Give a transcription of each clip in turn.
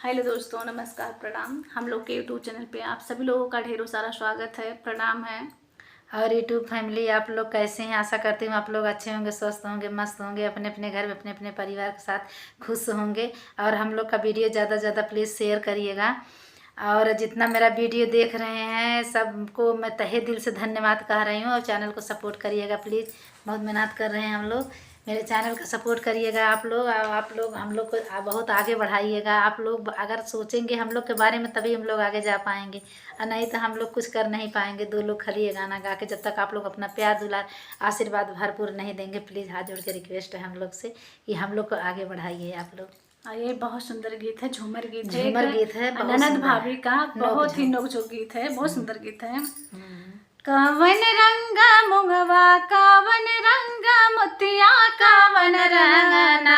Hello दोस्तों, नमस्कार, प्रणाम। हम लोग के यूट्यूब चैनल पे आप सभी लोगों का ढेरों सारा स्वागत है, प्रणाम है। और यूट्यूब फैमिली, आप लोग कैसे हैं? आशा करती हूँ आप लोग अच्छे होंगे, स्वस्थ होंगे, मस्त होंगे, अपने अपने घर में अपने अपने परिवार के साथ खुश होंगे। और हम लोग का वीडियो ज़्यादा से ज़्यादा प्लीज़ शेयर करिएगा। और जितना मेरा वीडियो देख रहे हैं सबको मैं तहे दिल से धन्यवाद कह रही हूँ। और चैनल को सपोर्ट करिएगा प्लीज़, बहुत मेहनत कर रहे हैं हम लोग। मेरे चैनल का सपोर्ट करिएगा आप लोग। और आप लोग हम लोग को बहुत आगे बढ़ाइएगा। आप लोग अगर सोचेंगे हम लोग के बारे में तभी हम लोग आगे जा पाएंगे, और नहीं तो हम लोग कुछ कर नहीं पाएंगे। दो लोग खाली ये गाना गा के, जब तक आप लोग अपना प्यार दुलार आशीर्वाद भरपूर नहीं देंगे, प्लीज़ हाथ जोड़ के रिक्वेस्ट है हम लोग से कि हम लोग को आगे बढ़ाइए आप लोग। ये बहुत सुंदर गीत है, झूमर गीत है, झूमर एक गीत है, बहुत ननद सुंदर भाभी का बहुत ही नोकझोंक। नोकझोंक गीत है, बहुत सुंदर गीत है। कावन रंगा मुंगवा, कावन रंगा मोतिया, कावन रंगना,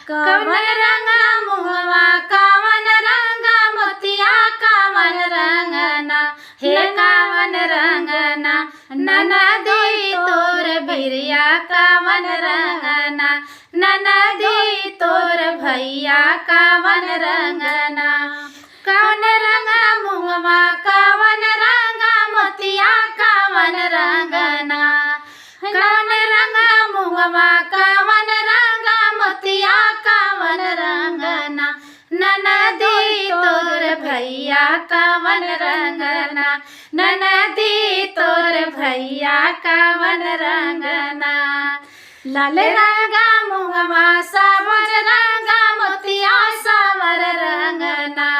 कवन रंगा मुहवा, कावन रंगा मोतिया, कावन रंगना, हे कावन रंगना, ननदी तोर बिरिया कावन रंगना, ननदी तोर भैया कावन रंगना, कवन रंगा मुहवा, कावन रंगा मोतिया, कावन रंगना, कवन रंगा मुहवा, कावन रंगा मोतिया, कावन रंगना, ननदी तोर भैया कावन रंगना, ननदी तोर भैया कावन रंगना, लाल रंगा मुहवा, सावर रंगा मोतिया, सावर रंगना,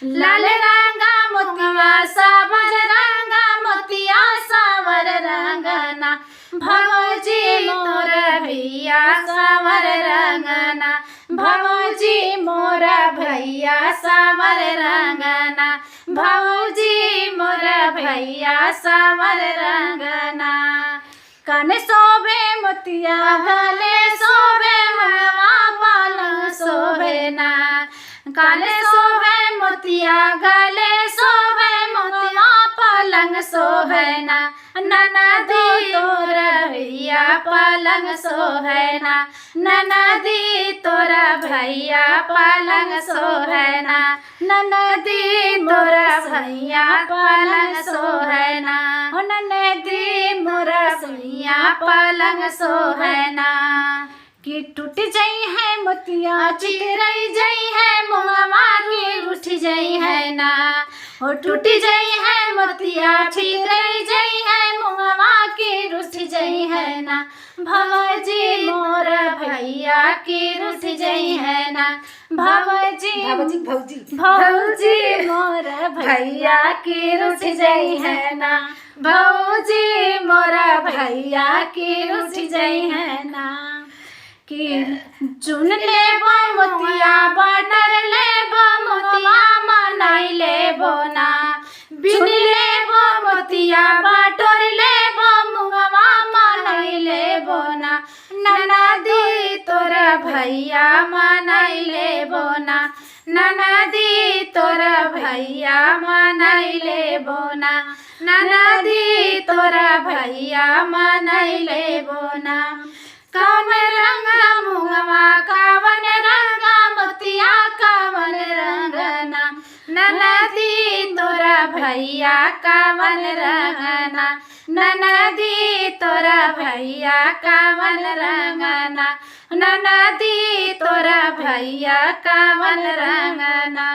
लाल रंगा मुहवा, सावर रंगा मोतिया, सावर रंगना, भौजी मोर भैया सावर रंगना, भौजी मोर भैया सावर रंगना, भौजी मोर भैया सावर रंगना, कान शोभे मोतिया, गले शोभे मुहवा, पालंग शोभे ना, काने शोभे मोतिया, गले शोभे मोतिया, पलंग शोभे ना, ननदी तोर भैया पलंग शोभे ना, ननदी तोर भैया पलंग शोभे ना, ननदी तोर भैया पलंग शोभे ना, हो ननदी मोर सैया पलंग सोहना, कि टूट जाई है मोतिया, चिकरई जई है मुहवा की उठ जई है ना, हो टूट जई है मोतिया, चिकरई जई है मुहवा की रुठ जई है ना, भवजी मोर भैया की रुठ जई है ना, भवजी भौजी भौजी मोर भैया की रुठ जई है ना, भौजी मोरा भैया की रुठ जई है ना, कि चुन ले मोतिया बटर ले मोतिया, मनाई ले बोना, बिन ले मोतिया बटर ले मुहवा, मनाई ले बोना, ननदी तोर भैया मनाई ले बोना, ननदी तोर भैया मनाई ले बोना, ननदी तोर भैया मनाई ले बोना, कवन रंगा मुहवा, कावन रंगा मोतिया, कावन रंगना, ननदी तोरा भैया कावन रंगना, ननदी तोरा भैया कावन रंगना, ननदी तोरा भैया कावन रंगना।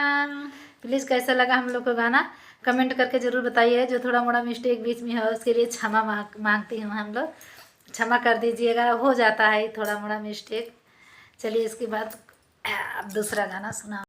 प्लीज़ कैसा लगा हम लोग को गाना कमेंट करके ज़रूर बताइए। जो थोड़ा मोड़ा मिस्टेक बीच में है उसके लिए क्षमा मांगती हूँ हम लोग, क्षमा कर दीजिएगा, हो जाता है थोड़ा मोड़ा मिस्टेक। चलिए इसके बाद अब दूसरा गाना सुना।